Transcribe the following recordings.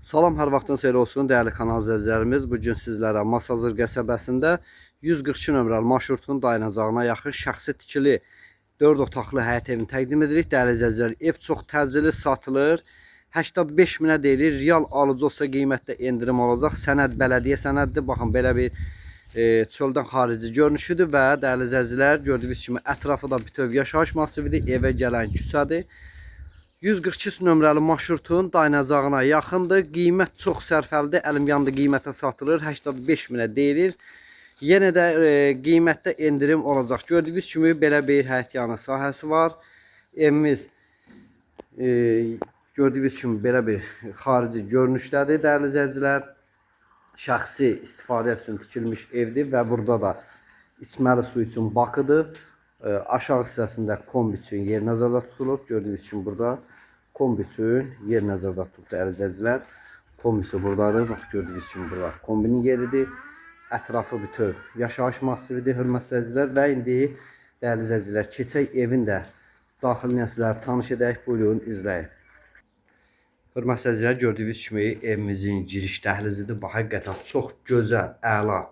Salam, hər vaxtınız xeyir olsun dəyərli kanal izləyicilərimiz. Bu gün sizlərə Masazır qəsəbəsində 142 nömrəli marşrutun dayanacağına yaxın şəxsi tikili 4 otaqlı həyət evini təqdim edirik. Dəyərli izləyicilər, ev çox təcili satılır. 85 minə deyilir. Real alıcı olsa qiymətdə endirim olacaq. Sənəd bələdiyyə sənədidir. Baxın, belə bir çöldən xarici görünüşüdür və dəyərli izləyicilər, gördüyünüz kimi ətrafı da bütöv yaşayış massividir. Evə gələn küçədir. 142 nömrəli marşrutun dayanacağına yaxındır. Qiymət çox sərfəlidir. Əlim yandı qiymətə satılır. 85 minə deyilir. Yenə də qiymətdə endirim olacaq. Gördüyünüz kimi belə bir həyətyanı sahəsi var. Evimiz gördüyünüz kimi belə bir xarici görünüşdədir, dəyərli izləyicilər. Şəxsi istifadə üçün tikilmiş evdir və burada da içməli su üçün bakıdır. Aşağı hissəsində kombi üçün yer nəzərdə tutulub. Gördüyünüz kimi burada kombi üçün yer nəzərdə tutulub, dəyərli izləyicilər. Kombisi buradadır. Bax, gördüyünüz kimi burada kombinin yeridir. Ətrafı bütöv yaşayış massividir, hörmətli izləyicilər. Və indi dəyərli izləyicilər, keçək evin də daxilinə sizləri tanış edək. Buyurun, izləyin. Hörmətli izləyicilər, gördüyünüz kimi evimizin giriş dəhlizidir. Bax, həqiqətən çox gözəl, əla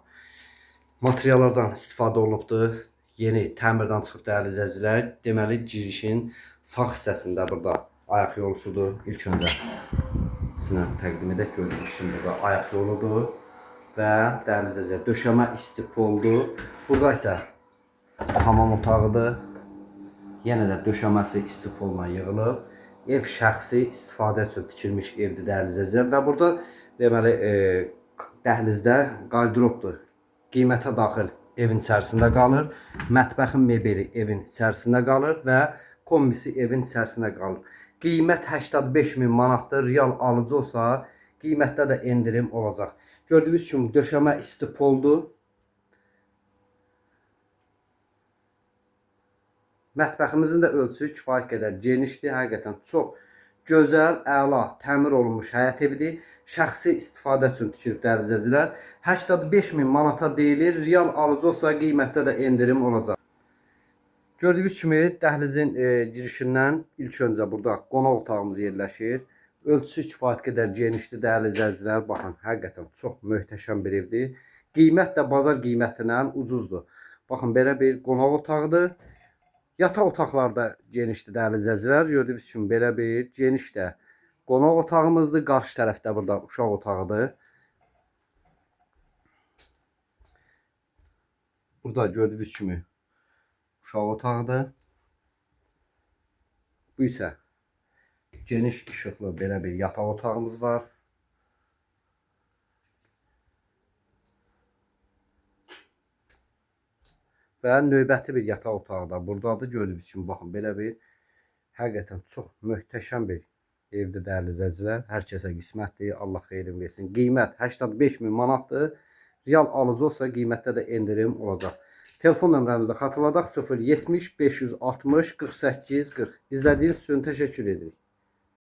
materiallardan istifadə olunubdur. Yeni təmirdən çıxıb, dəyərli izləyicilər. Deməli, girişin sağ hissəsində burada ayaq yolusudur. İlk öncə sizinlə təqdim edək. Gördüyünüz kimi burada ayaq yoludur və dəyərli izləyicilər, döşəmə isti poldur. Burada isə hamam otağıdır. Yenə də döşəməsi isti polla yığılıb. Ev şəxsi istifadə üçün tikilmiş evdir, dəyərli izləyicilər. Və burada deməli dəhlizdə qarderobdur. Qiymətə daxil evin içərisində qalır. Mətbəxin mebeli evin içərisində qalır və kombisi evin içərisində qalır. Qiymət 85 min manatdır. Real alıcı olsa qiymətdə də endirim olacaq. Gördüyünüz kimi döşəmə isti poldur. Mətbəximizin də ölçüsü kifayət qədər genişdir. Həqiqətən çox gözəl, əla, təmir olunmuş həyət evidir. Şəxsi istifadə üçün tikilib, dəyərli izləyicilər. 85 min manata deyilir. Real alıcı olsa qiymətdə də endirim olacaq. Gördüyünüz kimi dəhlizin girişindən ilk öncə burada qonaq otağımız yerləşir. Ölçüsü kifayət qədər genişdir, dəyərli izləyicilər. Baxın, həqiqətən çox möhtəşəm bir evdir. Qiymət də bazar qiymətindən ucuzdur. Baxın, belə bir qonaq otağıdır. Yataq otaqları da genişdir, dəyərli izləyicilər. Gördüyünüz kimi belə bir geniş də qonaq otağımızdır. Qarşı tərəfdə burada uşaq otağıdır. Burada gördüyünüz kimi uşaq otağıdır. Bu isə geniş işıqlı belə bir yataq otağımız var. Və növbəti bir yataq otağı da buradadır. Gördüyünüz kimi baxın, belə bir həqiqətən çox möhtəşəm bir evdir, dəyərli izləyicilər. Hər kəsə qismətdir. Allah xeyrin versin. Qiymət 85 min manatdır. Real alıcı olsa qiymətdə də endirim olacaq. Telefon nömrəmizi xatırladaq: 070 560 48 40. İzlədiyiniz üçün təşəkkür edirik.